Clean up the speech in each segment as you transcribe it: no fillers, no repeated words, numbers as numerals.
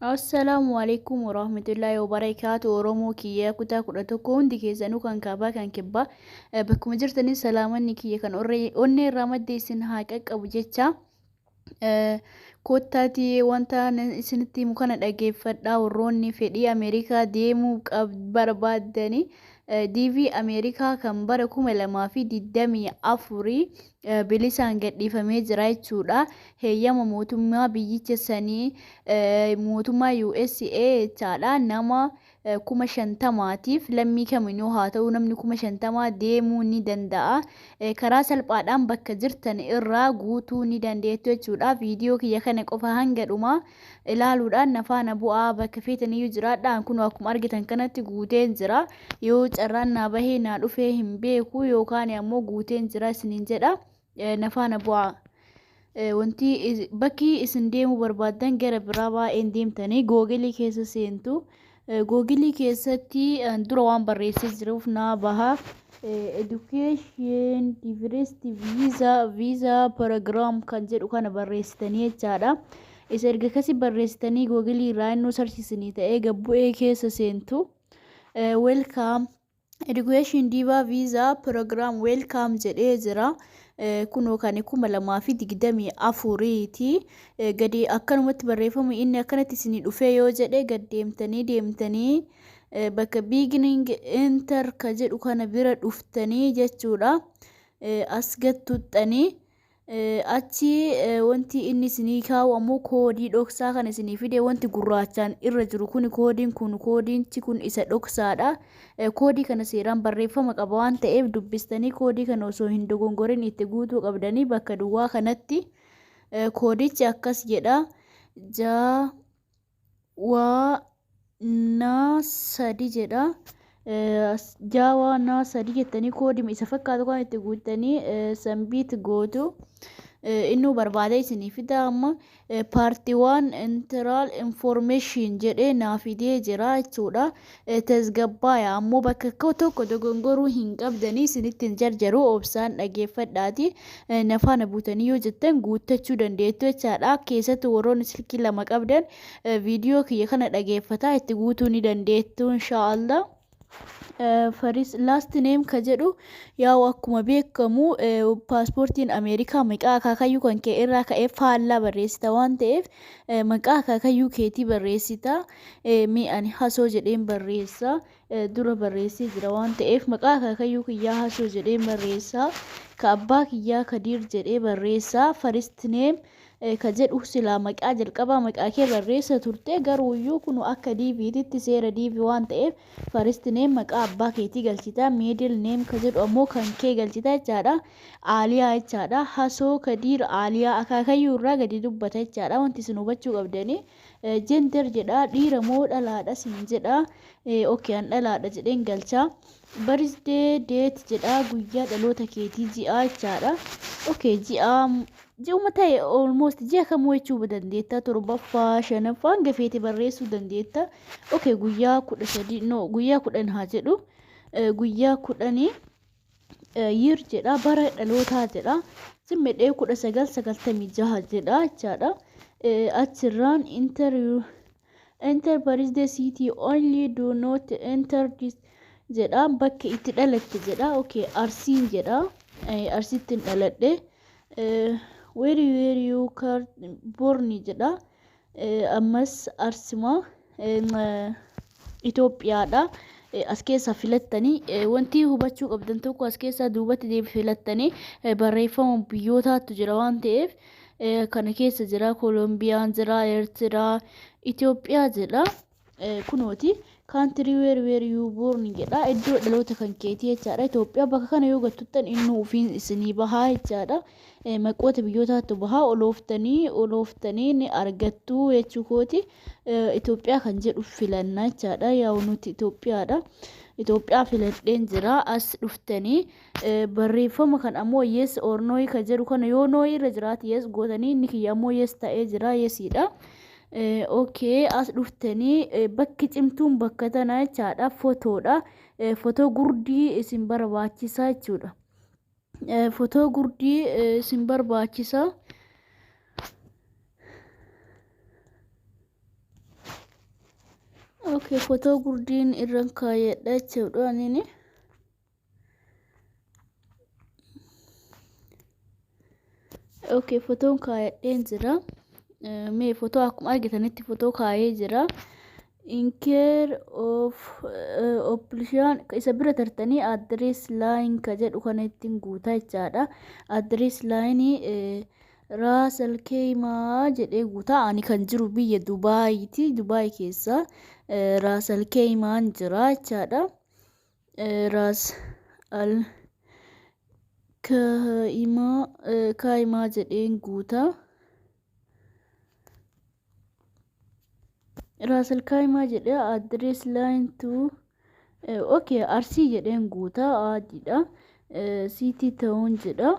Assalaamu Aleykum Warahmatullaahi Wabarakaatu. Oromoo kiyya kutaa 11, hundi keessanuu, kan kaabaa kan kibbaa, bakkuma jirtanii salaamanni kiyya kan onnee irraa madde isin haa qaqqabu jecha, koottaatii wanta isinitti himu kana dhageeffadhaa. Warroonni fedhii Ameerikaa deemuu barbaaddanii, DV Ameerikaa kan bara 2024 bilisaan gadhiifamee jira jechuudha. Heeyyama mootummaa biyyicha sanii, mootummaa USA jechaadha. Nama 50,000tiif, lammii kaminuu haa ta'u, namni 50,000 deemuu ni danda'a. Karaa salphaadhaan bakka jirtan irraa guutuu ni dandeettu jechuudha. Viidiyoo kiyya kana qofa hanga dhumaa ilaaluudhaan na faana bu'aa, bakka feetaniyyuu jiraadhaan. Kun akkuma argitan kanatti guuteen jira. Yoo carraan naa bahee naa dhufee hin beeku, yookaan ammoo guuteen jira isiniin jedha. Na faana bu'aa. Wanti bakki isin deemuu barbaaddan gara biraa baay'een deemtanii Google keessa seentu. Google keessatti dura waan barreessee jiruuf naa baha. Education Diversity Visa Program kan jedhu kana barreessitanii jechaadha. Isa erga kasi barreessitanii Google irraa innuu search ta'ee gabbu'ee keessa seentu. Welcome Education DV Visa Program welcome jedhee jira. Kunoo kan 2024ti. Gadi akkanumatti barreeffamu inni akkanatti isinii dhufee yoo jedhe, gad deemtanii deemtanii bakka beginning enter ka jedhu kana bira dhuftanii jechuudha. As gad tuxxanii achi wanti inni isinii kaa'u ammoo koodii dhoksaa kan isinii fide. Wanti gurraachaan irra jiru kun, koodiin kun, koodiinchi kun isa dhoksaadha. Koodii kana seeraan barreeffama qaba waan ta'eef, dubbistanii koodii kana osoo hin dogongorin itti guutuu qabdanii. Bakka duwwaa kanatti koodichi akkas jedha: 6 waa naa 3 jedha. 6 waa naa 3 jettanii koodii isa fakkaatu kan itti guuttanii submit gootu. Innuu barbaade isinii fida. Amma part one, entry information jedhee naa fidee jira jechuudha. Tasgabbaaya, ammoo bakka tokko dogongoruu hin qabdanii. Isinitti hin jarjaru, obsaan dhageeffadhaati. Na faana buutanii yoo jettan guuttachuu dandeettu jechaadha. Keessattuu warroonni silkii lama qabdan, viidiyoo kiyya kana dhageeffataa itti guutuu ni dandeettu, inshaallah. First last name ka jedhu, yaa'u akkuma beekamu paaspoortiin Ameerikaa maqaa akaakayyuu kan kee irraa ka'ee faallaa barreessita waan ta'eef, maqaa akaakayyuu keetii barreessita. Mee ani Hasoo jedheen barreessa. Dura barreessee jira waan ta'eef, maqaa akaakayyuu kiyyaa Hasoo jedheen barreessa. Ka abbaa kiyyaa Kadiir jedhee barreessa. First name ka jedhu silaa maqaa jalqabaa maqaa kee barreessa turte, garuuyyuu kun akka DVtitti, seera DV waan ta'eef, first name maqaa abbaa keetii galchita. Middle name ka jedhu ammoo kan kee galchita jechaadha. Aaliyaa jechaadha. Hasoo Kadiir Aaliyaa, akaakayyuu irraa gadi dubbata jechaadha. Wanti isin hubachuu qabdanii, gender jedha, dhiira moo dhalaadha siin jedha. Okay, an dhalaadha jedheen galcha. Birthday date jedha, guyyaa dhaloota keetii, ji'a jechaadha. Okay, ji'a ji'uma ta'e, almost ji'a kamuu jechuu dandeetta, torbaffaa, shanaffaa, hanga feete barreessuu dandeetta. Okay, guyyaa 13, no, guyyaa 10 haa jedhu, guyyaa 10. Year jedha, bara dhalootaa jedha. Simmedhee 1996 jedha jechaadha. Achirraan enter birthday city only, do not enter this jedha. Bakka itti dhalatte jedha. Okay, Arsiin jedha. Arsiittiin dhaladhe. Where were you born jedha. Ammas Arsima, Itoophiyaadha. As keessaa filattanii, wanti hubachuu qabdan tokko, as keessaa duubatti deebi filattanii barreeffama biyyootaatu jira waan ta'eef, kana keessa jira, Kolombiyaan jira, Eertiraa, Itoophiyaa jedha. Kunooti country where were you born jedha, iddoo dhaloota kan keetii jechaadha. Itoophiyaa bakka kana yoo gattuttan inni ofiin isinii bahaa jechaadha. Maqoota biyyootaatu bahaa, olooftanii olooftanii ni argattu jechuu kooti. Itoophiyaa kan jedhu filanna jechaadha. Yaa'u nuti Itoophiyaadha. Itoophiyaa filadheen jira. As dhuftanii barreeffama kan ammoo yes or no kan jedhu kana, yoo no irra jiraate yes gootanii, inni kiyya ammoo yes ta'ee jira, yesiidha. Okay, as dhuftanii bakki cimtuun bakka tana jechaadha. Fotoodha. Fotoo gurdii isin barbaachisa jechuudha. Fotoo gurdii isin barbaachisa. Okay, fotoo gurdiin irran kaayadha jechuudha anini. Okay, fotoon kaayadheen jira. Mee fotoo akkuma argitanitti fotoo kaayee jira. In care of operation isa bira tartanii address line ka jedhu kana ittiin guutaa jechaadha. Address line Raas Alkeemaa jedhee guutaa. Ani kan jiru biyya Dubaayiiti. Dubaay keessa Raas Alkeemaan jira jechaadha. Raas Al Kaa'imaa Kaa'imaa jedheen guutaa. Raas Alkaa'imaa jedhee address line to, okay, Arsii jedheen guutaa, adiidha. City ta'uun jedha.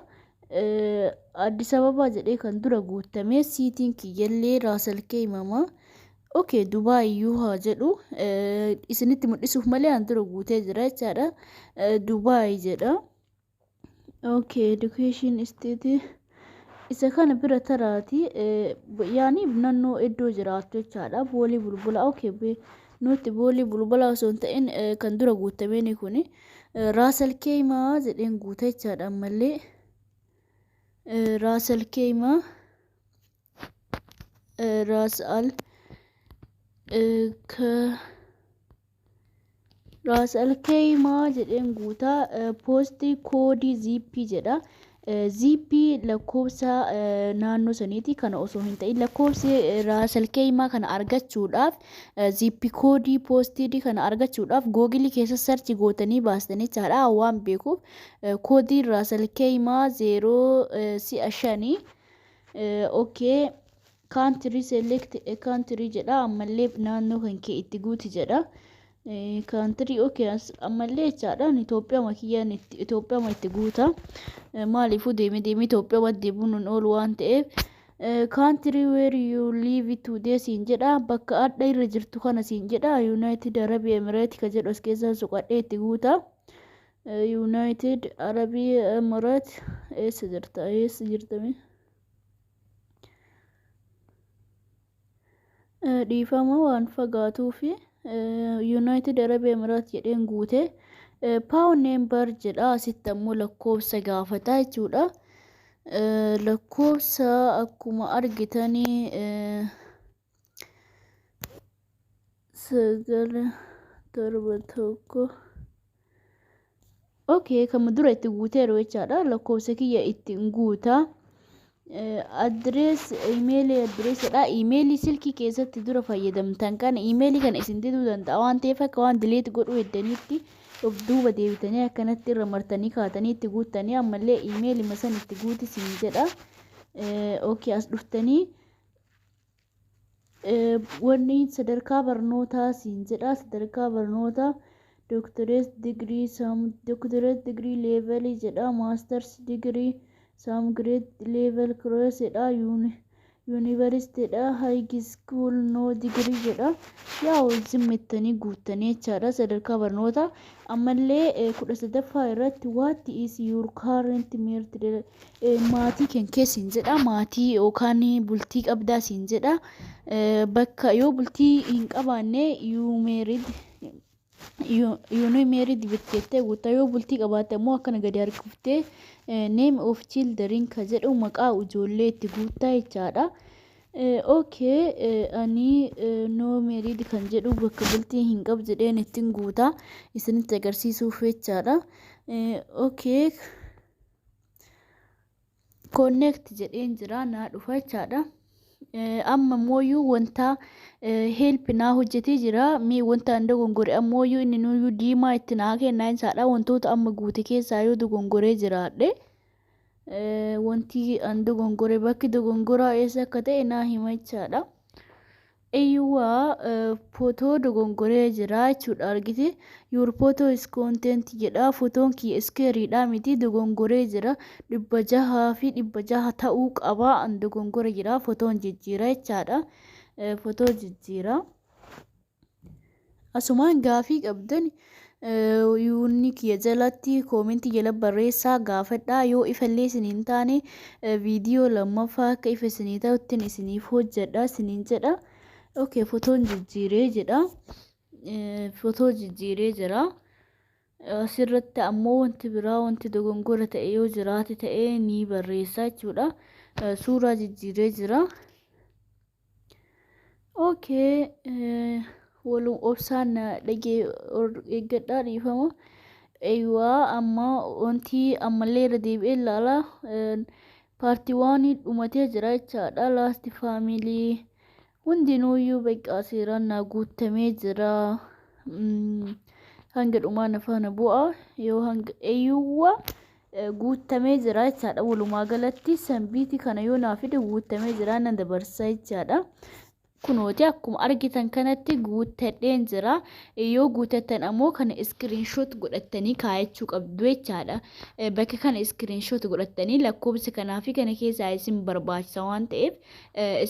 Addis Ababaa jedhee kan dura guutamee cityn kiyyallee Raas Alkeemama. Okay, Dubaay iyyuu haa jedhu, isinitti mul'isuuf malee an dura guutee jira jechaadha. Dubaay jedha. Okay, education state isa kana bira taraati, yaani naannoo iddoo jiraattu jechaadha. Boolee Bulbulaa. Okay, nuti Boolee Bulbulaa osoo hin ta'in kan dura guutameen kuni Raas Alkeemaa jedheen guuta jechaadha ammallee. Raas Alkeemaa, Raas Al Raas Alkeemaa jedheen guutaa. Post code zip jedha. Zip lakkoofsa naannoo saniiti kana osoo hin ta'in, lakkoofsi Raas Alkeemaa kana argachuudhaaf, zip code postii kana argachuudhaaf Google keessa search gootanii baastanii jechaadha. Waan beekuuf koodiin Raas Alkeemaa 0 si'a 5. Okay, country, select country jedha. Ammallee naannoo kan kee itti guuti jedha. Country, okay, ammallee jechaadha Itoophiyaa kiyyaan Itoophiyaa itti guuta. Maaliifuu deemee deemee Itoophiyaa deebiin nun oolu waan ta'eef. Country where you live today siin jedha. Bakka adda irra jirtu kana siin jedha. United Arab Emirates ka jedhu as keessaa suqadhee itti guuta. United Arab Emirates eessa jirta? Eessa jirtame? Dhiifama, waan fagaatuufi United Arab Emirates jedheen guute. Phone number jedha. Asitti ammoo lakkoofsa gaafata jechuudha. Lakkoofsa akkuma argitanii 971. Okay, kama dura itti guuteeru jechaadha. Lakkoofsa kiyya ittiin guuta. Address, email addressidha. Imeelii silkii keessatti dura fayyadamtan kana, imeelii kana isin diduu danda'a waan ta'eef, akka waan delete godhuu heddaniitti of duuba deebitanii akkanatti irra martanii kaatanii itti guuttanii, ammallee imeelima san itti guuti siin jedha. Okay, as dhuftanii wanni sadarkaa barnootaa siin jedha. Sadarkaa barnootaa doctorate degree, some doctorate degree level jedha, masters degree, some grade level course-dha, yuunivarsiitiidha, high school, no degree jedha. Yaa zimmettanii guuttanii jechaadha sadarkaa barnoota. Ammallee 13ffaa irratti "What is your current marital", maatii kan keessin jedha. Maatii yookaan bultii qabdaa siin jedha. Bakka yoo bultii hin qabaanne you married, you no married bitteettee guuttaa. Yoo bultii qabaatte immoo akkana gadi harkiftee name of children ka jedhu, maqaa ijoollee itti guuttaa jechaadha. Okay, ani no married kan jedhu, bakka bultii hin qabu jedheen ittiin guutaa isinitti agarsiisuuf jechaadha. Okay, connect jedheen jira, naa dhufa jechaadha. Amma mooyyuu wanta help naa hojjetee jira. Mee wanta an dogongore ammooyyuu inni nuyyuu diimaa itti naa kennaa jechaadha. Wantoota amma guute keessaa yoo dogongoree jiraadhe, wanti an dogongore, bakki dogongoraa eessa akka ta'e naa hima jechaadha. Eeyyuwaa, footoo dogongoree jira jechuudha argite. "Your photo is content" jedha. Footoon kiyya squareiidha miti, dogongoree jira. 600 fi 600 ta'uu qaba. An dogongore jira. Footoon jijjiira jechaadha. Footoo jijjiira. Asumaan gaafii qabdan yuunni kiyya jalatti comment jala barreessaa gaafadhaa. Yoo ifallee isin hin taane, viidiyoo lammaffaa akka ifa isinii ta'uttiin isiniif hojjedha isiniin jedha. Okay, footoon jijjiiree jedha. Footoo jijjiiree jira. Asirratti ammoo wanti biraa, wanti dogongora ta'e yoo jiraate ta'e ni barreessa jechuudha. Suuraa jijjiiree jira. Okay, walum obsaan dhagee eeggadhaa, dhiifama. Eeywaa, amma wanti ammallee irra deebi'ee ilaala. Part 1 dhumatee jira jechaadha. Last family hundinuuyyuu beekaa seeraan naa guutamee jira. Hanga dhumaa na faana bu'a. Yoo hanga eeyyuwwa guutamee jira jechaadha. Walumaa galatti submit kana yoo naa fide guutamee jira, nan dabarsa jechaadha. Kunooti akkuma argitan kanatti guuttadheen jira. Yoo guutattan ammoo kana screenshot godhattanii kaayachuu qabdu jechaadha. Bakka kana screenshot godhattanii, lakkoofsa kanaa fi kana keessaa isin barbaachisa waan ta'eef,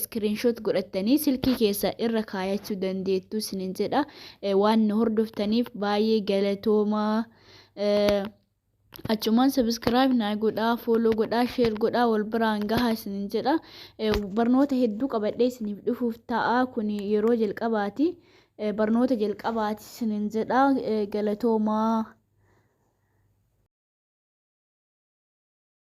screenshot godhattanii silkii keessa irra kaayachuu dandeettu isinin jedha. Waan nu hordoftaniif baay'ee galatoomaa. Achumaan subscribe naa godhaa, follow godhaa, share godhaa, wal biraan gahaa isinin jedha. Barnoota hedduu qabadhee isiniif dhufuuf ta'a. Kun yeroo jalqabaati, barnoota jalqabaati isinin jedha. Galatoomaa.